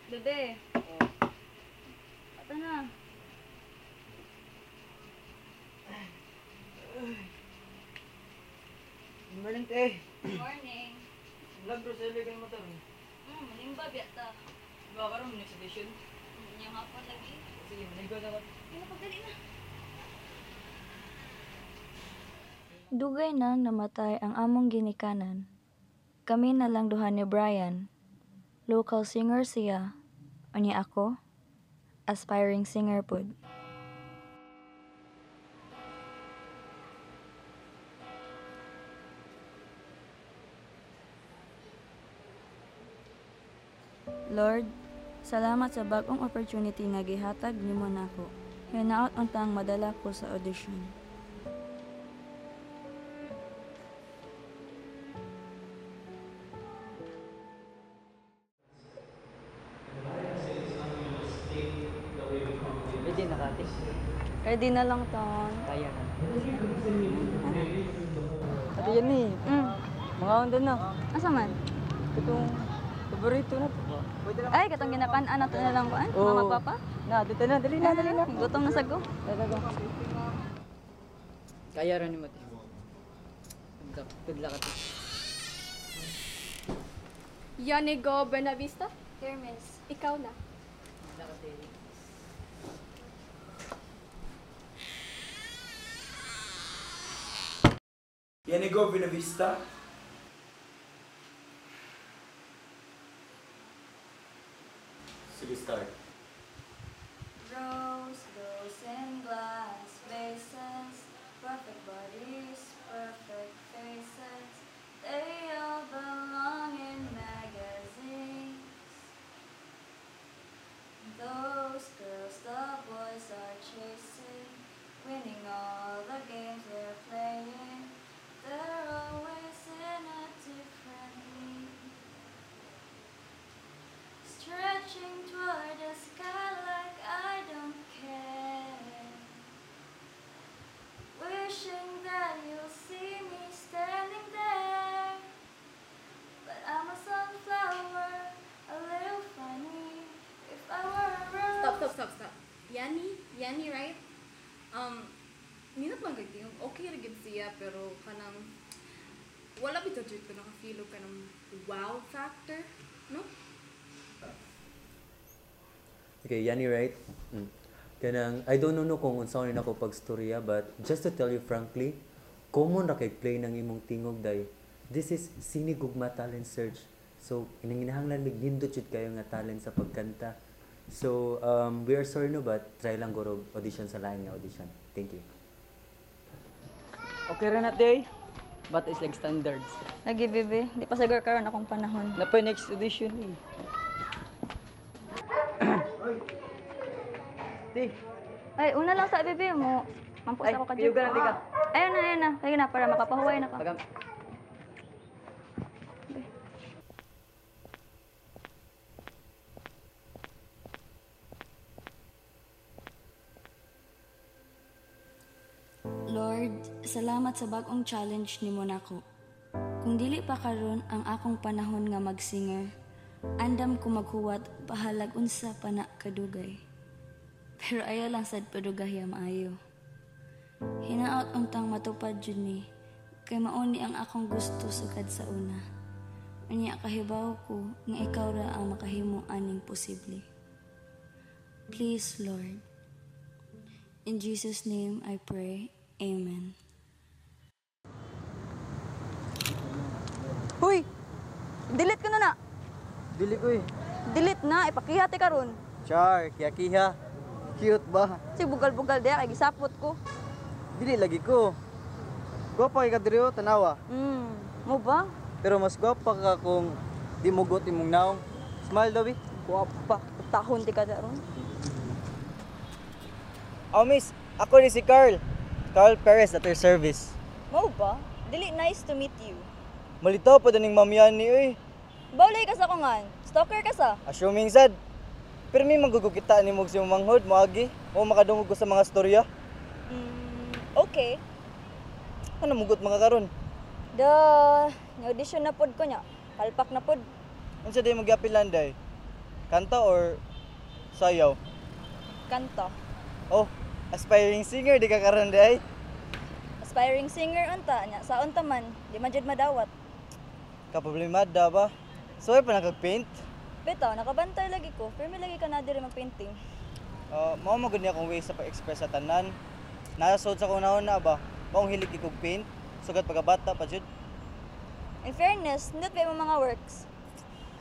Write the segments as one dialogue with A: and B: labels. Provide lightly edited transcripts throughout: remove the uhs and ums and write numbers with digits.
A: Bebe. Ata na.
B: Good morning, te.
A: Good morning.
B: Vlog bro, sa illegal motor.
A: Manimba biya ta.
B: Ba karon next edition?
A: Nya hapon lagi.
B: Sige, manigo na ko.
A: Ay, pagdali na. Dugay nang namatay ang among ginikanan. Kami na lang duha ni Brian. Local singer siya. Unya ako, aspiring singer pud. Lord, salamat sa bag-ong opportunity nga gihatag nimo nako. Hinaot untang madala ko sa audition.
B: Ready na ka, te.
A: Ready na lang, Ton.
B: Kaya na. Ate yan eh. Mga onda na.
A: Asa man?
B: Itong paborito na to.
A: Ay, katong ginakan-an nato na lang kuan.
B: Oo.
A: Mama, papa.
B: Na, dito na. Dali na, dali na.
A: Gutom na sad ko.
B: Talaga. Kaya rin ni Mate. Good luck. Good luck, ate.
C: Yanigo Benavista,
A: Here, miss.
C: ikaw na.
B: Good luck, ate.
D: Yanigo Benavista.
E: Sige, start.
A: Rose goes in glass vases, perfect bodies, perfect faces. They all belong in magazines. Those girls the boys are chasing, winning all the games they're playing. They're always in a different league. Stretching toward the sky like I don't care. Wishing that you'll see me standing there. But I'm a sunflower, a little funny. If I were a rose.
C: Stop, stop, stop, stop. Yani, Yani, right? Nindot man kay okay ra gid siya pero kanang wala bitaw jud ko naka-feel og kanang wow factor, no?
E: Okay, Yani, right? Kanang, I don't know no kung unsaon nako pagstorya, but just to tell you frankly, common ra kay play ng imong tingog day. This is Sinigugma Talent Search. So, inanginahanglan mig nindot jud kayo nga talent sa pagkanta. So, we are sorry no, but try lang guro audition sa lain nga audition. Thank you.
B: Okay ra na, te. But it's like standards.
A: Lagi, bebe. Di pa siguro karon akong panahon.
B: Na pa next audition eh. Te.
A: Ay, una lang sa bebe mo. Mampus
B: Ay,
A: ako ka
B: piyugan na, te ka.
A: Ayun na, ayun na. Sige na, para makapahuway na ka.
B: Pagam.
A: Lord, salamat sa bag-ong challenge nimo nako. Kung dili pa karon ang akong panahon nga magsinger, andam ko maghuwat bahalag unsa pa na kadugay. Pero ayaw lang sad padugahya maayo. Hinaot untang matupad jud ni, kay mao ni ang akong gusto sukad sa una. Unya kahibaw ko nga ikaw ra ang makahimo aning posible. Please, Lord. In Jesus' name I pray. Amen. Huy! Delete ko na na.
B: Dili ko eh.
A: Delete na. Ipakihati karon.
B: Char, kiya-kiha. Cute ba?
A: Si bugal-bugal diya kay gisapot ko.
B: Dili lagi ko. Gwapa kay ka diri oh, tanawa.
A: Mo ba?
B: Pero mas gwapa ka kung di mo gut imong naong. Smile daw eh.
A: Gwapa. Tahon ti ka ron.
B: Oh miss, ako ni si Carl. Carl Perez at your service.
A: Mo ba? Dili nice to meet you.
B: Malitaw pa daning ma'am Yani oy.
A: Bawlay ka sa kungan. Stalker ka sa.
B: Assuming sad. Pero may magugukita ni mog si manghod moagi o makadungog ko sa mga storya.
A: Okay.
B: Ano mugot mga karon?
A: Duh, ni-audition na pod ko nya. Palpak na pod.
B: Unsa day magyapil landay? Kanta or sayaw?
A: Kanta.
B: Oh, aspiring singer di ka karon di ay.
A: Aspiring singer unta nya sa unta man, di man jud madawat.
B: Kaproblemada ba? Suway pa nakag-paint.
A: Bitaw, nakabantay lagi ko. Pero may lagi ka na diri magpainting.
B: Mao man gud niya akong way sa pag-express sa tanan. Nasod sa akong nauna ba? Maong hilig kog paint. Sugat pagkabata pa jud.
A: In fairness, nindot pa imong mga works.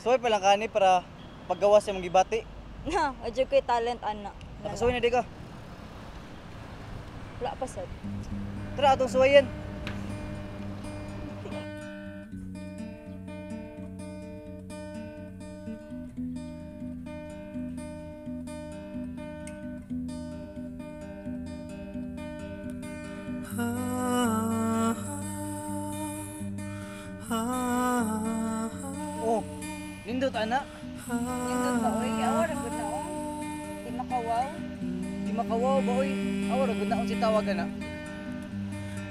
B: Suway pa lang kani para paggawa sa imong gibati.
A: Na, adyo ko'y talent ana.
B: Nakasuway na di ka.
A: Wala pa sad.
B: Tara atong suwayan. Oh, nindot ana.
A: Nindot ba oy? Awa ra gud na oh. Di makawaw.
B: Di makawaw ba oy? Awa ra gud na unsi tawag ana.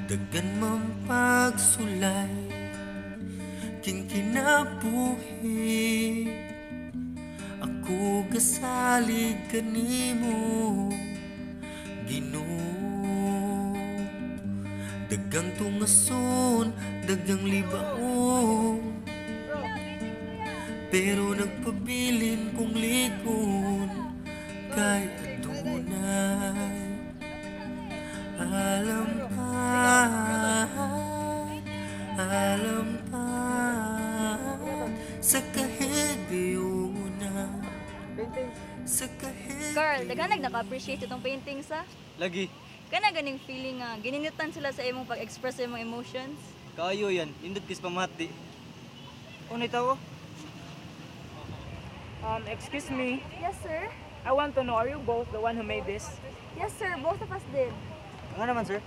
F: Dagan mang pagsulay king kinabuhi, ako gasalig kanimo Ginoo. Dagang tungason, dagang libaon, pero nagpabilin kong likon kay adunay alampad, alampad sa kahigayunan, sa kahigayunan.
A: Carl, daghan nag naka-appreciate itong paintings ha.
B: Lagi.
A: Kana ganing feeling nga gininutan sila sa imong pag-express sa imong emotions.
B: Kaayo yan, nindot kis pamati. Unay tawo?
D: Excuse me.
A: Yes, sir.
D: I want to know, are you both the one who made this?
A: Yes, sir. Both of us did.
B: Nga naman, sir.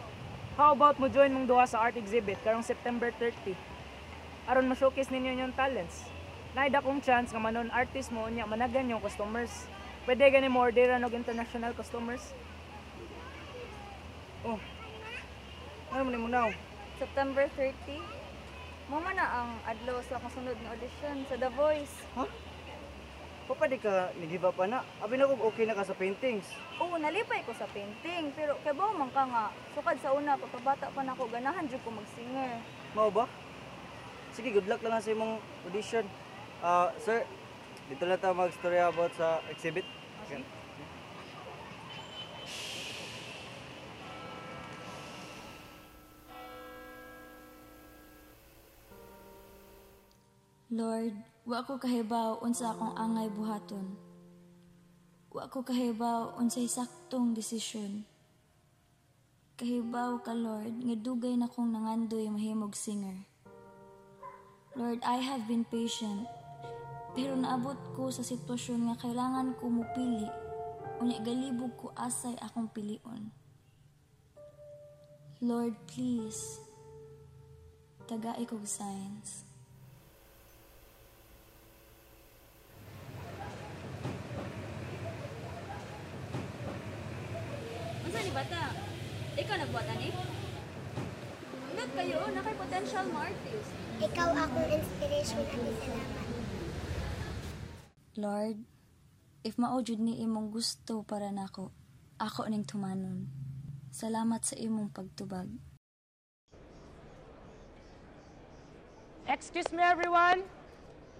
D: How about mo join mong duha sa art exhibit karong September 30? Aron ma-showcase ninyo yung talents. Naida kong chance nga manon artist mo unya managan yung customers. Pwede gani mo orderan og international customers.
B: Oh. Ano man nimo now?
A: September 30. Mo man na ang adlaw sa akong sunod nga audition sa The Voice.
B: Huh? Pa di ka ni-give up ana? Abi na kog okay na ka sa paintings.
A: Oo, nalipay ko sa painting, pero kay bawo man ka nga sukad sa una pagkabata pa nako ganahan jud ko mag-singer.
B: Mao ba? Sige, good luck lang sa imong audition. Sir, dito lang ta mag-story about sa exhibit. Okay.
A: Lord, wa ko kahibaw unsa akong angay buhaton. Wa ko kahibaw unsay saktong desisyon. Kahibaw ka, Lord, nga dugay na kong nangandoy mahimog singer. Lord, I have been patient. Pero naabot ko sa sitwasyon nga kailangan ko mupili. Unya galibog ko asay akong pilion. Lord, please, tagai kog signs. Unsa ni bata? Ikaw nagbuhat ani? Nindot kayo, na kay potential mo artist.
G: Ikaw akong inspiration, ate, salamat.
A: Lord, if mao jud ni imong gusto para nako, ako ning tumanon. Salamat sa imong pagtubag.
D: Excuse me everyone.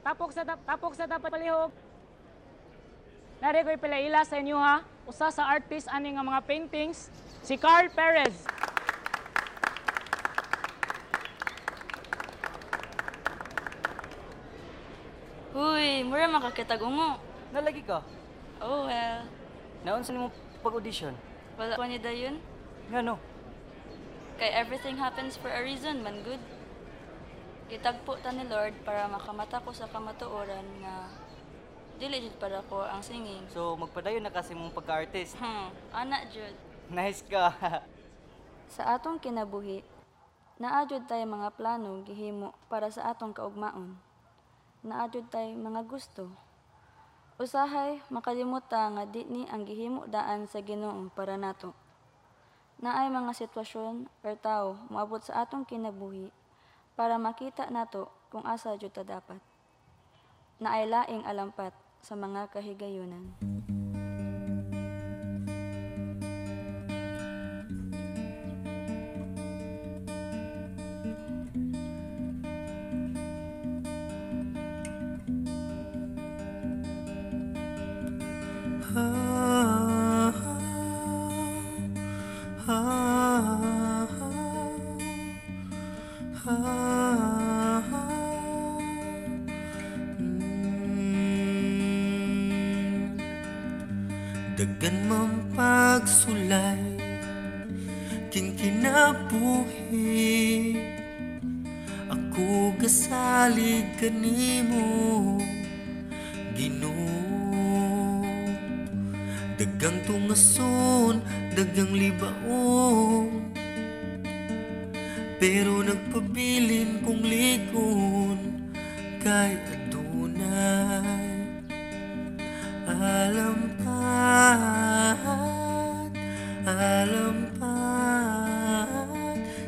D: Tapok sa dapat palihog. Nari ko'y palaila sa inyo ha. Usa sa artist ani nga mga paintings, si Carl Perez.
A: Uy, mura makakitag ungo.
B: Nalagi ka?
A: Oh well.
B: Naunsa nimo pag-audition?
A: Wala ko ni dayon.
B: Ngano?
A: Kay everything happens for a reason, man good. Gitagpo ta ni Lord para makamata ko sa kamatuoran nga dili jud para ko ang singing.
B: So magpadayon na kasi mong pagka-artist.
A: Ana jud.
B: Nice ka.
A: Sa atong kinabuhi, naa jud tay mga plano gihimo para sa atong kaugmaon. Naa jud tay mga gusto. Usahay makalimuta nga di ni ang gihimo daan sa Ginoo para nato. Naay mga sitwasyon or tawo moabot sa atong kinabuhi para makita nato kung asa jud ta dapat. Naay laing alampat. sa mga kahigayunan.
F: Ah, ah, ah, mm. Dagan man pagsulay king kinabuhi, ako gasalig kanimo, Ginoo. Dagang tungason, dagang libaon, pero nagpabilin kong ligon kay adunay alampat, alampat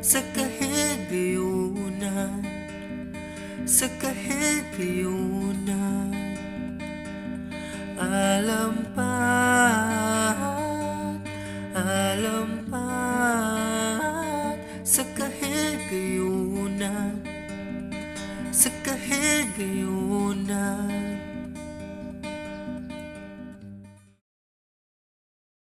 F: sa kahigayunan, sa kahigayunan. Alampat, alampat sa kahigayunan, sa kahigayunan.